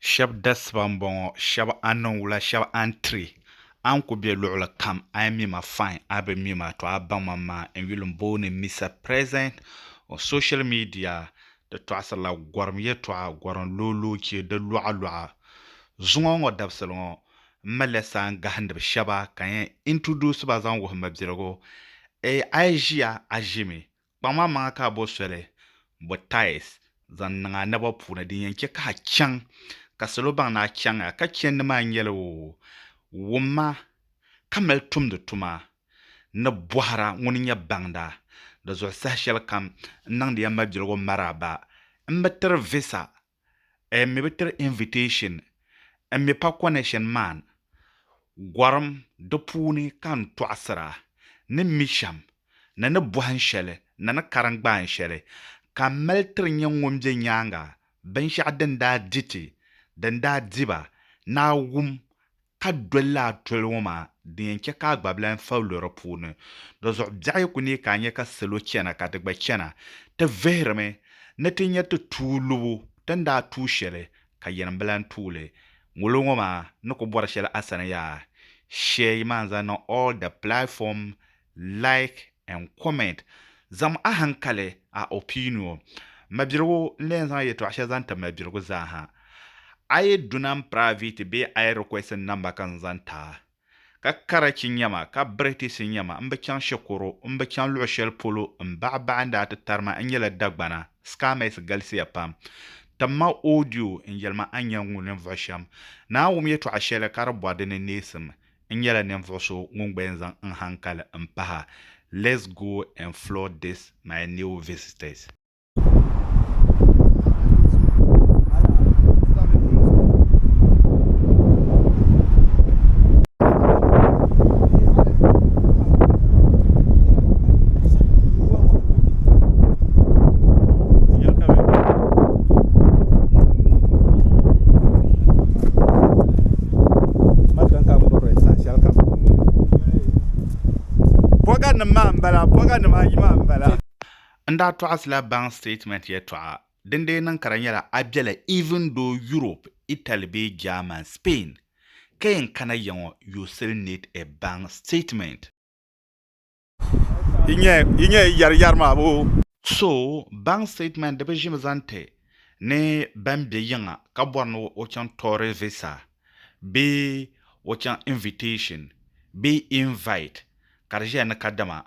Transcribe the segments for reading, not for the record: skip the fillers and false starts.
Shɛba dasiba m-bɔŋɔ, shɛba a niŋ wula, shɛba a ni tiri. A ni ku be luɣili kam, a yi mi ma fine, a bi mi ma to a baŋ ma maa. N yuli m-booni Misa Present on social media. Di tɔɣisirila gɔrim yɛtɔɣa, gɔrim looloochi, di lɔɣalɔɣa. Zuŋɔ ŋɔ dabisili ŋɔ, m malila saangahindiba shɛba ka n yɛn introduce ba zaŋ wuhi mabiligu. Ee, a yi ʒiya, a ʒimi. Kpaŋ maŋa ka a bo soli bo tiles zaŋ niŋ a naba puuni din yɛn chɛ ka a chaŋ ka salo baŋ ni a chaŋya ka chandi maa n-nyɛli o wumma ka mali tumdi tuma ni bɔhira ŋuni n-nyɛ baŋda. Di zuɣu saha shɛli kam n niŋdi ya mabiligu maraaba m bi tiri visa M mi bi tiri invitation, m mi pa connection man. Gɔrim di puuni ka n tɔɣisira ni mi shɛm, ni ni bɔhim shɛli, ni ni karim gbaai shɛli, ka m mali tiri nyɛ ŋun be nyaaŋa binshɛɣu din daa di ti, din daa di ba, ni a wum ka doli lala toli ŋɔ maa, din yɛn chɛ ka a gba bi lan fa lu di puuni. Di zuɣu biɛɣu yi ku neei ka a nya ka salo chana ka ti gba chana, ti vihirimi ni ti nya ti tuui lubu ti ni daa tuui shɛli ka yɛn bi lan tuui li. Ŋolo ŋɔ maa ni ku bɔri shɛli a sani yaa, share yi maa n-zaŋ niŋ all the platform, like and comment. Zaŋm a hankali, a opinion. Mabiligu, n lee zaŋ yɛtɔɣ shɛli zaŋ ti mabiligu zaa ha. A yi duna m private bee a yi request n number ka n zaŋ ti a, ka karachi nyɛ ma, ka British nyɛ ma, m bi chaŋ shikuru, m bi chaŋ luɣ shɛli polo, m baɣa baɣa n daa ti tari ma, n nyɛla Dagbana, scammers galisiya pam. Tim ma audio n yɛli ma a ni nyɛ ŋun ninvuɣ shɛm. Ni a wum yɛtɔɣa shɛli ka di bɔri di ni neesim, N nyɛla ninvuɣ so ŋun gba yɛn zaŋ n hankali m-pahi a. Let's go and flood this my new visitors. N daa tɔɣisila bank statement yɛtɔɣa din dii niŋ ka di nyɛla a bela even though Europe, Italy bee German, Spain ka yɛn kana ya ŋɔ you still need a bank statement. Yi nyɛ yi nyɛ yɛri yɛri maa boo. So bank statement di bi ʒimi zaŋ ti ni ban be yiŋa ka bɔri ni o chaŋ tourist visa bee o chaŋ invitation bee invite ka di ʒiya ni kadama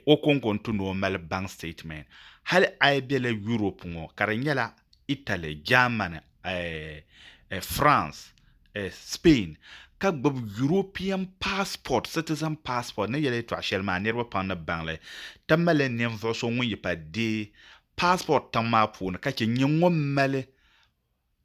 o kɔŋko n-tu ni o mali bank statement. Hali a yi bela Europe ŋɔ ka di nyɛla Italy, Germany, France, Spain ka gbubi European passport, citizen passport, ni yɛli yɛtɔɣa shɛli maa niriba pam ni baŋ li, ti mali ninvuɣ so ŋun yi pa deei passport tiŋ maa puuni ka chɛ nyɛ ŋun mali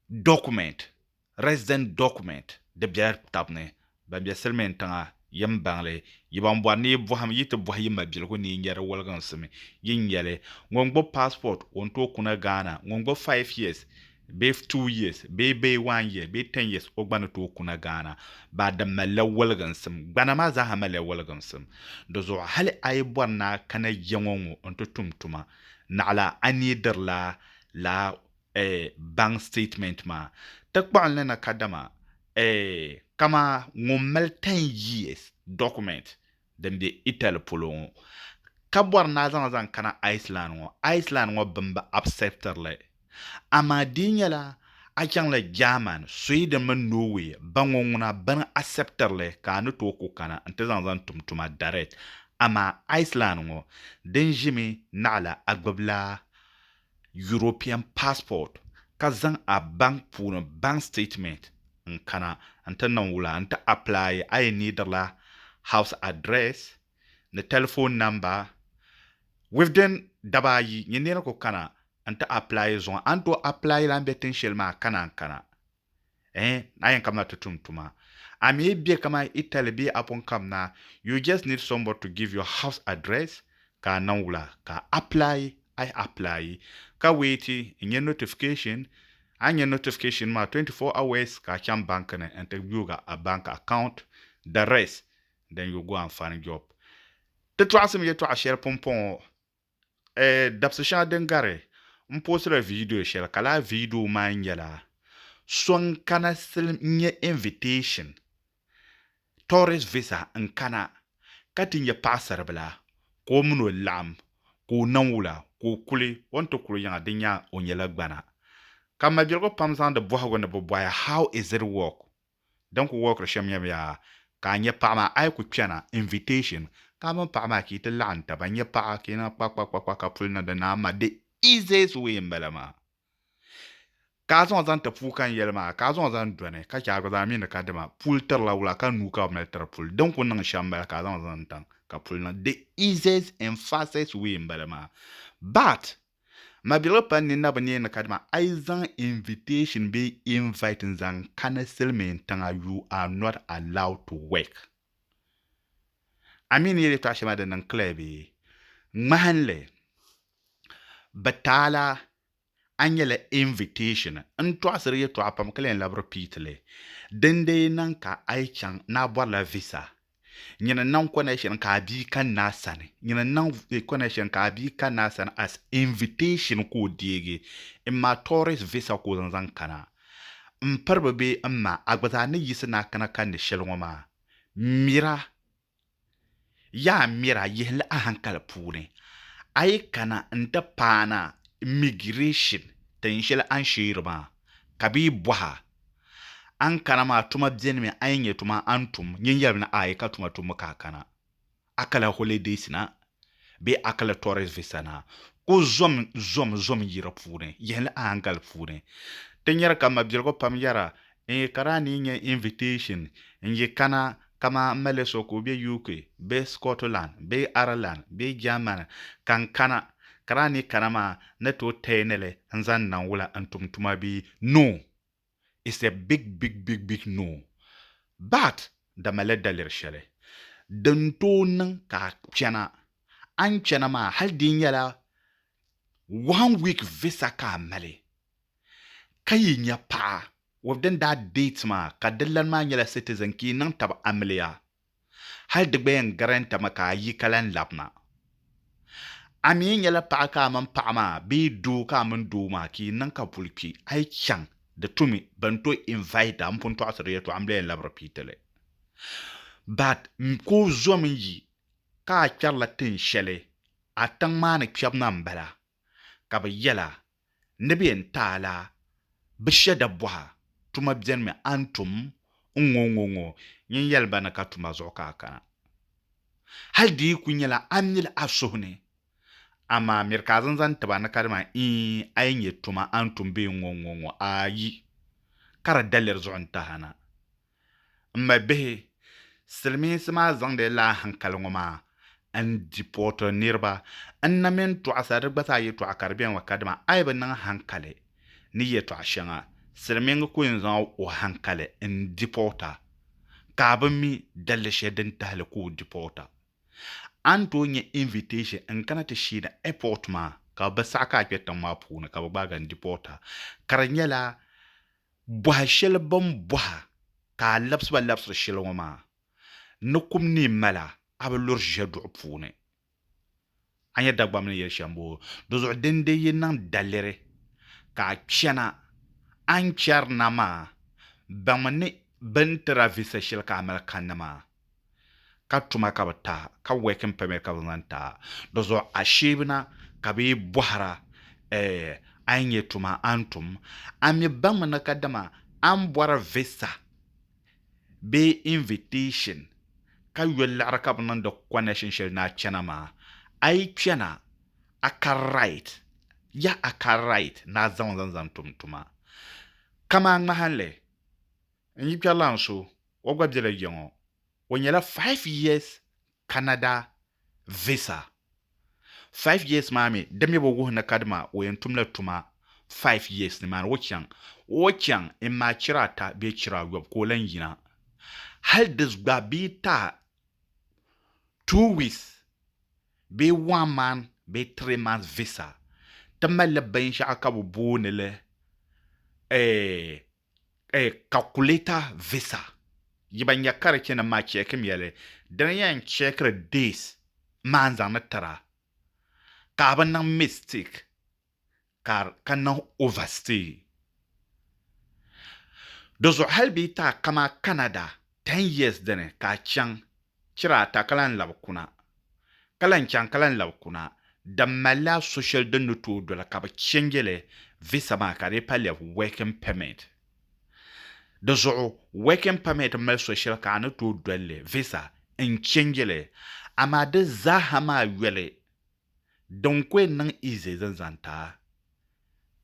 document, resident document, di bela tab ni. Ban be silimiin tiŋa, yi ni baŋ li. Yi ban bɔri ni yi bɔhim, yi ti bɔhi yi mabiligu ni yi nya di woliginsim, yi ni nya li. Ŋun gbubi passport, o ni tooi kuna Ghana. Ŋun gbubi 5 years bee 2 years bee bee 1 year bee 10 years, o gba ni tooi kuna Ghana. Baa di malila woliginsim. Gbana maa zaaha malila woliginsim. Di zuɣu hali a yi bɔri ni a kana ya ŋɔ ŋɔ nti tum tuma, naɣila a needirila lala bank statement maa. Ti kpuɣinli ni kadama Kaman ŋun mali 10 years document din be Italy polo ŋɔ ka bɔri ni a zaŋ zaŋ kana Iceland ŋɔ, Iceland ŋɔ bɛ ni bi acceptiri li. Amaa di yi nyɛla a chaŋla German, Sweden mini Norway, ba ŋɔ ŋuna bɛ ni acceptiri li ka a ni tooi ku kana nti zaŋ zaŋ tum tuma direct. Amaa Iceland ŋɔ din ʒimi naɣila a gbubila European passport ka zaŋ a bank puuni bank statement n kana n ti niŋ wula n ti apply a yi needirila house address ni telephone number within daba ayi nyɛ nira ku kana n ti apply zuŋɔ a ni tooi apply la a ni be tin shɛli maa ka naan kana. Eh, a yɛn kamina ti tum tuma. A mi yi be kamani Italy bee a pun kamina, you just need somebody to give your house address ka a niŋ wula ka a apply, a yi apply ka waiti n-nya notification, a ni nya notification maa 24 hours ka a chaŋ bank ni n-ti yooi a bank account, the rest then you go and find job. Ti tɔɣisim yɛtɔɣa shɛli pumpɔŋɔ Dabisi shɛŋa din gari, m postila viidiyo shɛli ka lala viidiyo maa nyɛla So n-kana silim n-nyɛ invitation, tourist visa n-kana ka ti nya paɣasaribila ka o mini o laɣim ka o niŋ wula ka o kuli, o ni ti kuli yiŋa di nya o nyɛla gbana. Ka mabiligu pam zaŋdi bɔhigu ni bɛ bɔhi how is it work? Din ku workiri shɛm nyɛmi yaa ka a nya paɣa maa a yi ku kpɛna invitation ka a mini paɣa maa ka yi ti laɣim taba n-nya paɣa ka yi niŋ kpa kpa kpa kpa ka puli niŋdi ni amaa the easiest way m-bala maa. Ka a zaŋ o zaŋ ti puu ka n yɛli maa, ka a zaŋ o zaŋ dɔni, ka chɛ a gba zaa mi ni kadama puli tirila wula ka nuu ka bɛ mali tiri puli. Din ku niŋ shɛm m-bala ka a zaŋ o zaŋ taŋ ka puli niŋ. The easiest and fastest way m-bala maa. But mabiligu pam nini na bi neei ni kadama a yi zaŋ invitation bee invite n-zaŋ kani silimiin tiŋa you are not allowed to work. A mi ni yɛli yɛltɔɣa shɛli maa di niŋ clear bee? Ŋmahinli, bɛ taala a nyɛla invitation n tɔɣisiri yɛltɔɣa pam ka lee labi repeat li. Din dee niŋ ka a yi chaŋ ni a bɔrila visa, nyini n-niŋ connection ka a bia kanna a sani, nyini n-niŋ connection ka a bia kanna a sani as invitation ka o deegi m-ma tourist visa ka o zaŋ zaŋ kana. M piriba bee m ma, a gba zaa ni yiɣisi ni a kana kandi shɛli ŋɔ maa, mira Yaa mira, yihili a hankali puuni, a yi kana n-ti paana immigration tin shɛli a ni sheeri maa, ka bɛ yi bɔhi a, a ni kana maa tuma benimi, a yi nya tuma a ni tum, nyin yɛlimi ni aai ka tuma tumbu ka a kana, a kala holidays na bee a kala tourist visa na, ku zom zom zom yi di puuni, yihili a hankali puuni. Ti nyari ka mabiligu pam yɛra N yi ka daa ni nya invitation n yi kana kaman m mali so ka o be UK bee Scotland bee Ireland bee Germany ka n kana ka daa ni kana maa ni tooi tɛi ni li n zaŋ niŋ wula n tum tuma bee? No! It's a big big big big no! But di malila daliri shɛli din tooi niŋ ka a kpɛna. A ni kpɛna maa hali di yi nyɛla one week visa ka a mali Ka yi nya paɣa within that date maa ka di lan maa nyɛla citizen ka yi niŋ taba amiliya hali di gba yɛn guarantee mi ka a yi ka lan labina. A mi yi nyɛla paɣa ka a mini paɣa maa bee doo ka a mini doo maa ka yi niŋ ka puli kpi a yi chaŋ di tumi bɛn tooi invite a m pun tɔɣisiri di yɛltɔɣa m bi lahi yɛn labi repeat li but ka o zomi yi ka a kpɛrila tin shɛli a tiŋ maa ni kpɛbu na m-bala ka bɛ yɛla ni bɛ yɛn ti a la bɛ she dabɔha tuma benimi a ni tum n-ŋɔ ŋɔ ŋɔ, nyin yɛli ba ni ka tuma zuɣu ka a kana. Hal di yi kul nyɛla a mi li a suhu ni, amaa miri ka a zaŋ zaŋ tib a ni kadama iin a yi nya tuma a ni tum bee ŋ-ŋɔ ŋ-ŋɔ ŋɔ, ayi, ka di daliri zuɣu n-tahi a na. M ma bihi, silimiinsi maa zaŋdi lala hankali ŋɔ maa n-dipɔɔtiri niriba. N na mi n-tɔɣisa di gba zaa yɛtɔɣa ka di beni wa kadama a yi bi niŋ hankali ni yɛtɔɣa shɛŋa, silimiingi ku yɛn zaŋ o hankali n-dipɔɔta ka a bi mi daliri shɛli din tahi li ka o dipɔɔta. A ni tooi nya invitation n-kana ti sheeni airport maa ka bɛ bi saɣi ka a kpe tiŋ maa puuni ka bɛ gbaagi a n-dipɔɔta ka di nyɛla Bɔha shɛli bɛ ni bɔha ka a labisi ba labisiri shɛli ŋɔ maa, ni kum ni mal a, a bi luri ʒiɛduɣu puuni. A nya Dagbamba ni yɛli shɛm boo? Di zuɣu dindee yi niŋ daliri ka a kpɛna, a ni kpɛri na maa, baŋmi ni bɛ ni tir a visa shɛli ka a mali kanna maa, ka tuma ka bɛ ti a, ka working permit ka bɛ zaŋ ti a. Di zuɣu a sheebu na ka bɛ yi bɔhira eh, a yi nya tuma a ni tum. A mi baŋmi ni kadama a ni bɔri visa bee invitation ka yoli liɣiri ka bɛ niŋdi connection shɛli ni a chana maa, a yi kpɛna a ka right, ya a ka right ni a zaŋ li zaŋ tum tuma. Kaman ŋmahinli, N yikpɛrilan so, o gba bela ya ŋɔ. O nyɛla 5 years Canada visa. 5 years maa mi, di mi bi wuhi ni kadama o yɛn tumla tuma 5 years nimaani. O chaŋ, o chaŋ m-maai chira ata bee chira ayɔbu ka o lan yina. Hali di gba bɛ yi ti a 2 weeks bee 1 month bee 3 months visa, ti malila binshɛɣu ka bɛ booni li eh, calculator visa yi ban nya ka di chani maa chɛkimiya li dini yɛn chɛkiri days maa n zaŋ ni tira ka a bi niŋ mistake ka ka niŋ overstay. Di zuɣu hali bɛ yi ti a kaman Canada 10 years dini ka a chaŋ chira ata ka lan labi kuna, ka lan chaŋ ka lan labi kuna, di malila so shɛli din ni tooi doli ka bɛ change li visa maa ka di pa lɛbi working permit. Di zuɣu working permit mali so shɛli ka a ni tooi doli li visa n change li, amaa di zaaha maa yoli din ku yɛn niŋ easy zaŋ zaŋ ti a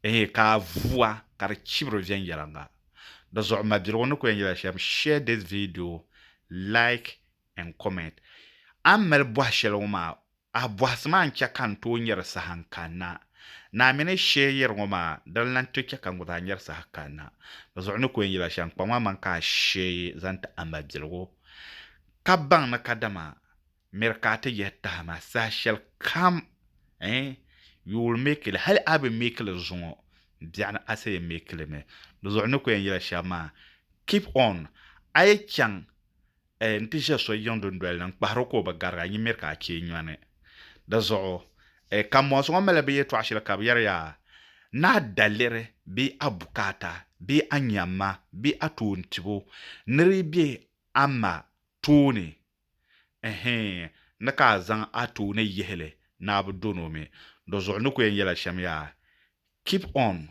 ehe ka a vua ka di chibiri viɛnyɛliŋga. Di zuɣu mabiligu ni ku yɛn yɛla shɛm share this video, like and comment. A ni mali bɔhi shɛli ŋɔ maa a bɔhisi maa n-chɛ ka n tooi nyari saha n-kanna. Ni a mi ni share yɛri ŋɔ maa di lan ti chɛ ka n gba zaa nyari saha kanna. Di zuɣu ni ku yɛn yɛla shɛm kpaŋ maa maŋ ka a share zaŋ ti a mabiligu ka baŋ ni kadama Miri ka a ti yihi tahima saha shɛli kam eh, you will make it, hali a bi make li zuŋɔ, biɛɣuni a sa yɛn make li mi. Di zuɣu ni ku yɛn yɛla shɛm maa, keep on, a yi chaŋ eh, n-ti ʒe so yiŋ dundoli ni n-kpahiri o ka o bi garigi a, nyin miri ka a chee nyɔni. Di zuɣu eh, kambɔnsi ŋɔ malila bɛ yɛltɔɣa shɛli ka bɛ yɛri yaa, ni a daliri bee a bukaata bee a nyamma bee a toontibo ni di yi be a ma tooni Ɛhɛɛn, ni ka a zaŋ a tooni yihi li ni a bi dɔni o mi. Di zuɣu ni ku yɛn yɛla shɛm yaa, keep on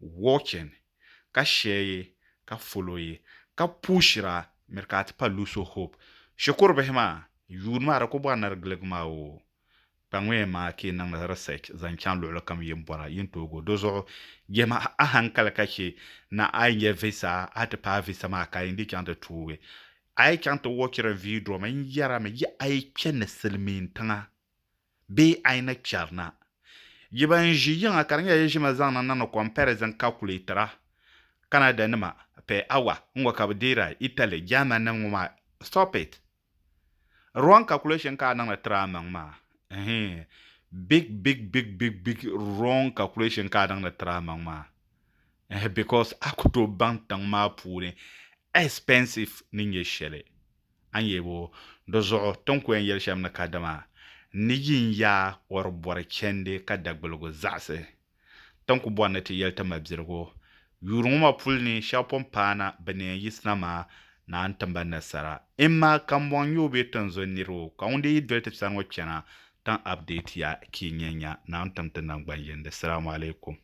watching ka share yi ka follow yi ka pushira miri ka a ti pa lose hope. Shikuru bihi maa, yuuni maa di ku bɔri ni di giligi maa oo. Kpaŋmiya maa ka yi niŋdi research zaŋ chaŋ luɣili kam yi ni bɔra yi ni tooi gu. Di zuɣu yɛhima a hankali ka chɛ ni a yi nya visa a ti paai visa maa ka a yi di chaŋ ti tuugi. A yi chaŋ ti watchiri video maa n yɛrimi yi a yi kpɛni silimiin tiŋa bee a yi na kpɛrina. Yi ban ʒi yiŋa ka di nyɛla yi ʒimi zaŋ niŋ niŋdi comparison calculator Canada nima per hour n-ŋɔ ka bɛ deeri a Italy, German nim ŋɔ maa stop it. Wrong calculation ka a niŋdi tiri a maŋ maa. Ɛhɛn. Big, big, big, big, big wrong calculation ka a niŋdi tiri a maŋ maa. Ɛhɛn, because a ku tooi baŋ tiŋ maa puuni expensive ni nyɛ shɛli. A ni yɛli bɔ? Di zuɣu ti ni ku yɛn yɛli shɛm ni kadama ni yi n-yaai or bɔri chɛndi ka Dagbiligu zaɣisi Ti ni ku bɔri ni ti yɛli ti mabiligu, Yuuri ŋɔ maa puli ni shɛba pun paana bɛ ni yɛn yiɣisina maa naan tim ba nasara. Imma kambɔŋ n-nyɛ o bee tinzun nir o, ka ŋun dii yi doli ti sani ŋɔ kpɛna, ti ni update ya ka yi nya nya. Naawuni tim ti naŋgban yindi. Salamu alaikum.